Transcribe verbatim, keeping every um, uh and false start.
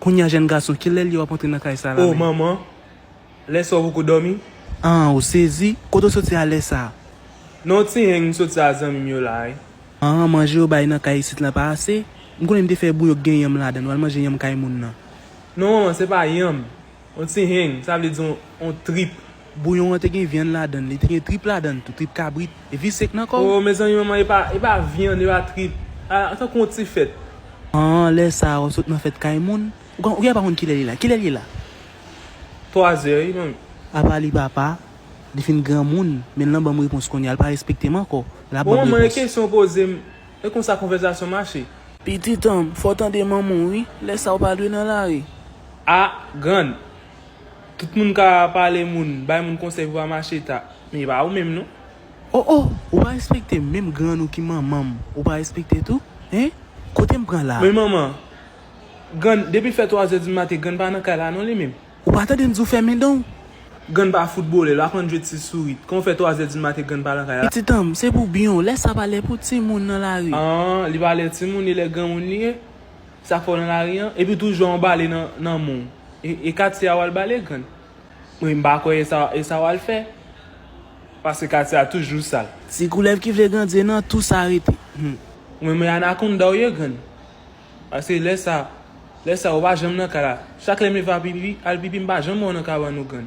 Kounye a, jèn gason, kilè l ye w ap antre nan kay sa la menm? O manman, lè sa w poko dòmi? An, ou sezi? Kote w soti a lè sa? Nan yon ti hang m soti a zanmi m yo la wi. An, manje yo bay nan kay isit lan pa ase? M konnen m te fè bouyon k gen yanm ladan l, w al manje yanm kay moun nan. Non manman, se pa yanm. Yon ti hang, sa vle di yon, yon trip. Bouyon an te gen vyann ladan l, li te gen trip ladan l tou, trip kabrit, epi sèk nan kò w. O mezanmi manman, e pa, e pa vyann, e pa trip. A, tankou yon ti fèt. An, lè sa a, w sot nan fèt kay moun? Ou ka, ou genlè pa konn kilè l ye la. Kilè l ye la? Twazè wi, manmi. Apa li papa, li fin granmoun, men l nan ban m repons kounye a, l pa respekte m ankò. L ap ban m repons. Bon, manman, e kesyon w poze m, e konsa konvèsasyon mache. Pitit an m, fò w tande manman w wi, lè sa a w pa dwe nan lari. A, grann, tout moun ka pale moun, bay moun konsèy pou pa mache ta, men e pa ou menm non. O, o, ou pa respekte m, menm grann ou ki manman m, ou pa respekte tou? Hein? Kote m pran la a? Men manman, grann, depi fè twazè di maten, grann pa nan kay la non li menm. Ou pa tande m di w fèmen dan w? Grann pa foutbolè, l pa konn jwe ti sourit. Kòman w fè twazè di maten grann pa nan kay la? Pitit an m, se pou byen w, lè sa a pa lè pou timoun nan lari. An, li pa lè timoun, e lè granmoun li ye. Sa k fè w nan lari an? Epi toujou yon bale nan, nan men w. E, e katye a w al bale grann. Mwen, m pa kwè e sa, e sa w al fè. Paske katye a toujou sal. Ti koulèv ki vle grandi nan tou sa rete. Hmm. Mwen, mwen anakonda w ye grann. Paske lè sa, lè sa ou pa janm nan kay la. Chak lè m leve al pipi, al pipi, m pa janm wè w nan kabann ou grann.